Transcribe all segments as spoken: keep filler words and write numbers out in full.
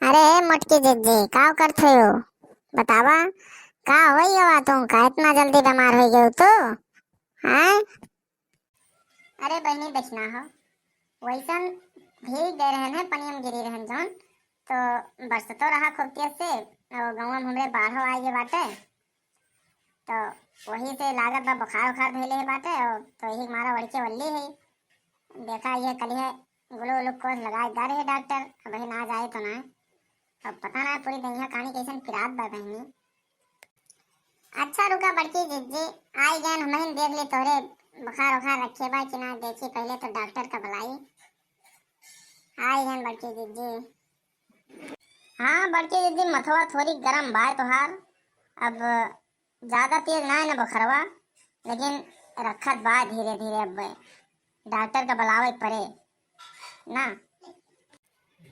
अरे मोटकी जिज्जी, का करत हो? बतावा, का होई गवा तुमका? इतना जल्दी बीमार हो गयो तू, हैं? अरे बहिनी, दखिना हो, वैसन भीग गए रहन है, पनिया में गिरी रहन जौन, तो बरसतो रहा खूब तेज से, और गाँव में हमरे बाढ़ो आई गए बाटे, तो वही से लागत बा बुखार उखार धइले है बाटे, और तो यही मारा ओढ़ के वल्ली है। देखा ये कलिहे ग्लू ग्लूकोज लगाए दा रहे डॉक्टर, अबहिन आ जाए तो ना। अब पता ना पूरी दुनिया कहानी कैसन पिरात बा बहिनी। अच्छा रुका बड़की जिज्जी, आई गए, हमहिन देख ली तोरे बुखार उखार रखे बा कि ना, देखी पहले तो डॉक्टर का बुलाई। आई गए बड़की जिज्जी। हाँ बड़की जिज्जी, मथवा थोड़ी गरम बा तोहार, अब ज्यादा तेज ना है ना बुखरवा, लेकिन रखत बा धीरे धीरे। अब डॉक्टर का बुलावे पड़े ना।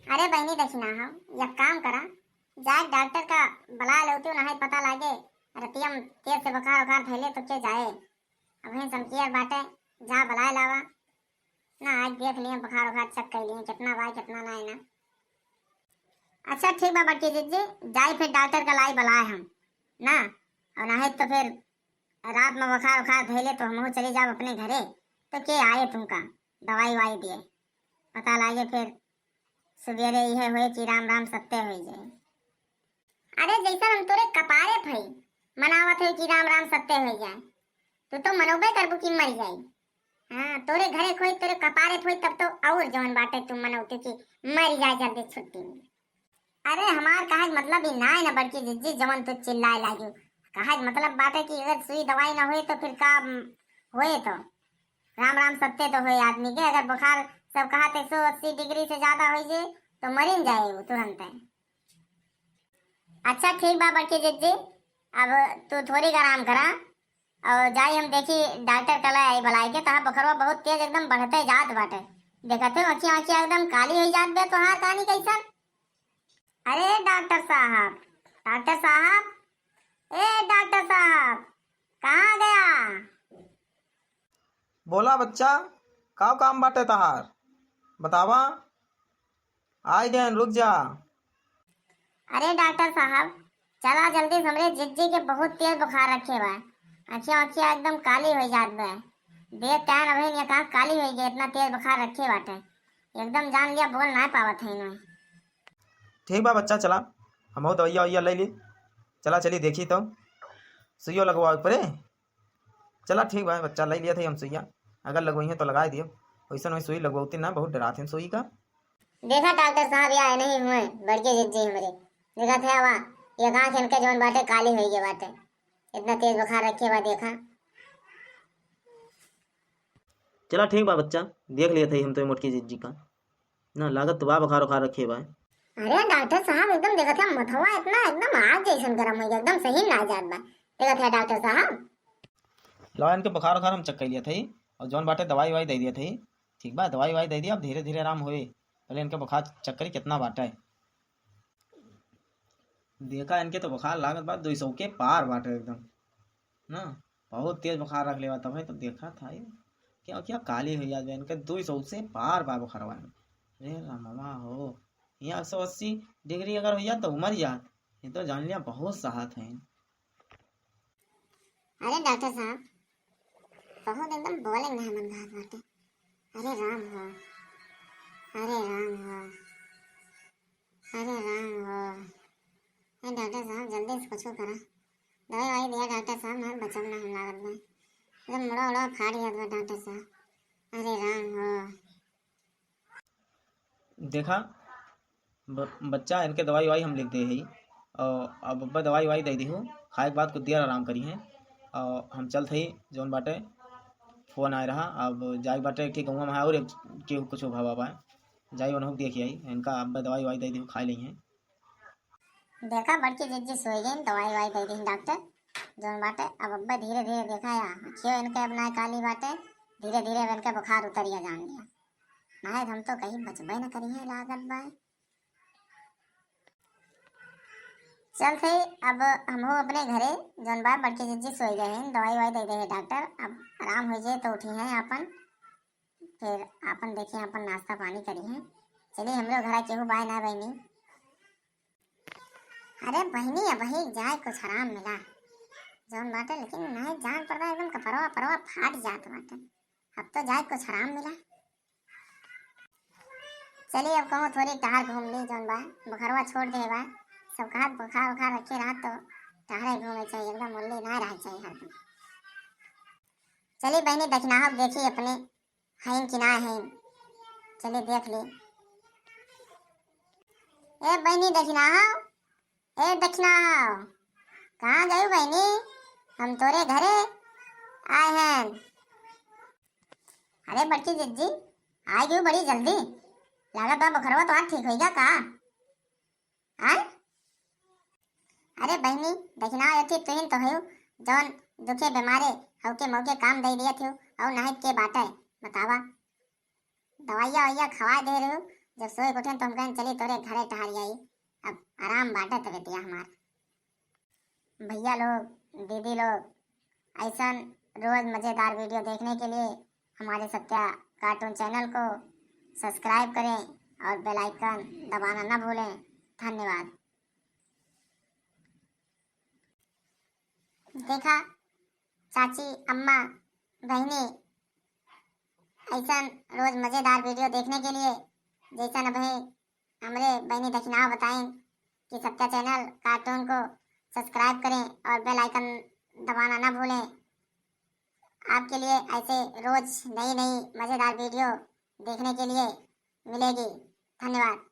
अरे बहिनी दखिना हो, एक काम करा, जाए डॉक्टर का बुला लेती ना है, पता लागे रतिया में तेज से बुखार उखार धैले तो के जाए। अबहिन समकियर बाटे, जा बुलाए लावा। ना आज देख लिए बुखार उखार चेक कर लिए कितना बा कितना ना है ना। अच्छा ठीक बा बड़की जिज्जी, जाई फिर डॉक्टर का लाई बुलाए हम ना, और ना तो फिर रात में बुखार उखार धैले तो हमहू चली जाब अपने घरे, तो के आए तुमका दवाई वाई दिए, पता लागे फिर सवेरे यह होए कि राम राम सत्य हो जाए। अरे जैसन हम तोरे कपारे फई मनावत है कि राम राम सत्य हो जाए, तू तो मनोबे करबू कि मर जाई। हाँ, तोरे घरे खोई, तोरे कपारे फोई, तब तो और जवन बाटे तू मनौती कि मर जाए जल्दी छुट्टी में। अरे हमार कहे के मतलब ई ना है ना बड़की जिज्जी, जवन तू चिल्लाए लागी। कहे के मतलब बाटे कि अगर सुई दवाई ना होए तो फिर का, उम, होए तो राम राम सत्य तो होए आदमी के। अगर बुखार सब कहा एक सौ अस्सी डिग्री से ज्यादा हो जाए तो मरिन जाए वो तुरंत है। अच्छा ठीक बा बड़की जिज्जी, अब तू थोड़ी आराम करा और जाई हम देखी डॉक्टर कला आई बुलाई के। तहार बुखरवा बहुत तेज एकदम बढ़ते जात बाटे, देखत हो अखियाँ अखियाँ एकदम काली हो जात बे तोहार, कहानी कैसन? अरे डॉक्टर साहब, डॉक्टर साहब, ए डॉक्टर साहब, कहाँ गया? बोला बच्चा, का काम बाटे तहार? बतावा, आए गए, रुक जा। अरे डॉक्टर साहब, चला जल्दी से, हमरे जिज्जी के बहुत तेज बुखार रखे बा, अखिया अखिया एकदम काली हो जात बा। देख कान अभी ये कहाँ काली हो गई, इतना तेज बुखार रखे बाटे, एकदम जान लिया बोल ना पावत है इन्हें। ठीक बा बच्चा, चला हमहू दवाइया वैया ले ली, चला चली देखी तो सुइयो लगवावे पड़े। चला ठीक बा बच्चा, ले लिया था हम सुइया, अगर लगवाई है तो लगाए दियो, वैसे वही सुई लगवाती ना, बहुत डरात हैं सुई का। देखा डॉक्टर साहब, या नहीं हुए बड़के जिज्जी हमरे, देखा थे आवा, ये आँख इनके जवन बाटे काली होई गए बाटे, इतना तेज बुखार रखे बा देखा। चला ठीक बा बच्चा, देख लिया था हम तो मोटकी जिज्जी का ना, लागत तो बा बुखार उखार रखे बा। अरे डॉक्टर साहब, एकदम देखत है मथवा इतना एकदम आग जैसन गरम हो गया, एकदम सही ना जात बा। देखत है डॉक्टर साहब। लो इनके बुखार उखार हम चेक कर लिया था और जौन बाटे दवाई वाई दे दिया था। ठीक बा, दवाई वाई दे दिया, अब धीरे धीरे आराम होए, पहले इनके बुखार चेक करी कितना बाटे। देखा इनके तो बुखार लागत बा दो सौ के पार बाटे एकदम ना, बहुत तेज बुखार रख लेवा तब है तो देखा था ये क्या क्या काली हो जात बा इनके दो सौ से पार बा बुखारवा में। अरे रामवा हो, यहाँ एक सौ अस्सी डिग्री अगर हो जात तो मर जात, ये तो जान लिया बहुत साहत है। अरे डॉक्टर साहब, बहुत एकदम बोले ना मन घात बाटे। अरे राम हो, अरे राम हो, अरे राम हो। ए डॉक्टर साहब, जल्दी से कुछ करा, दवाई वाई दिया डॉक्टर साहब, हमार बचब ना हम लागत बा, एकदम मुड़ा उड़ा फाड़ गया बा डॉक्टर साहब। अरे राम हो। देखा ब-, बच्चा, इनके दवाई वाई हम लिख दे ही और अब अब्बा दवाई वाई दे दी हो, खाए के बाद कुछ देर आराम करी हैं और हम चलत ही जौन बाटे फोन आए रहा। अब जाए बाटे एक ठे गौवा में है और एक केहू कुछ भावा बा, जाई उन्हों देख आई, इनका अब्बा दवाई वाई दे दी हो, खाए ली हैं। देखा बड़की जिज्जी सोई गई, दवाई वाई दे दी डॉक्टर जौन बाटे। अब अब्बा धीरे धीरे देखा या अखियो इनके अब ना काली बाटे, धीरे धीरे अब इनके बुखार उतरिया जान लिया, ना हम तो कहीं बचबे न करी है लागत बा। चलत ही अब हमहू अपने घरे, जौन बा बड़की जिज्जी सोई गए हैं, दवाई वाई दे दे है डॉक्टर, अब आराम हो जाए तो उठी हैं आपन, फिर आपन देखिए आपन नाश्ता पानी करी हैं। चलिए हमरो घरा केहू बाय ना बहनी। अरे बहिनी, अबही जाए कुछ आराम मिला, जौन बाटे, लेकिन नहीं जान पड़ता, एकदम कपरवा परवा फाट जात बाटे। अब तो जाए कुछ आराम मिला। चली, अब कहूँ थोड़ी टहर घूम ली, जौन बा बुखरवा छोड़ दे बा। सब कहत बुखार उखार रखे रहत तो टहरे घूमे चाहिए, एकदम उल्ली ना रहे चाहिए हरदम। चली बहिनी, दखिनाहव देखी अपने हईन कि ना हईन, चली देख ली। ए बहिनी दखिनाहव, ए दखिनाहव, कहाँ गई बहिनी? हम तोरे घरे आए हैं। अरे बड़की जिज्जी, आ गई बड़ी जल्दी, लागत बा बुखरवा तो आज ठीक होइगा का? आय? अरे बहिनी, दखिनाहव एथी तुहिन तो हयू, जौन दुखे बीमारे हउके मौके काम दे दिया थियो, और नहीं के बाटे, बतावा। दवाइया ववाइया खवाए दे रहे हो, जब सोए के उठे तो हम कहें चली तोरे घरे टहर आई, अब आराम बाटे तबीयतिया हमार। भैया लोग, दीदी लोग, ऐसन रोज मजेदार वीडियो देखने के लिए हमारे सत्या कार्टून चैनल को सब्सक्राइब करें और बेल आइकन दबाना ना भूलें। धन्यवाद। देखा चाची, अम्मा, बहिनी, ऐसन रोज मजेदार वीडियो देखने के लिए जैसन अबही हमरे बहिनी दखिनाहव बताइन कि सत्या चैनल कार्टून को सब्सक्राइब करें और बेल आइकन दबाना ना भूलें। आपके लिए ऐसे रोज नई नई मजेदार वीडियो देखने के लिए मिलेगी। धन्यवाद।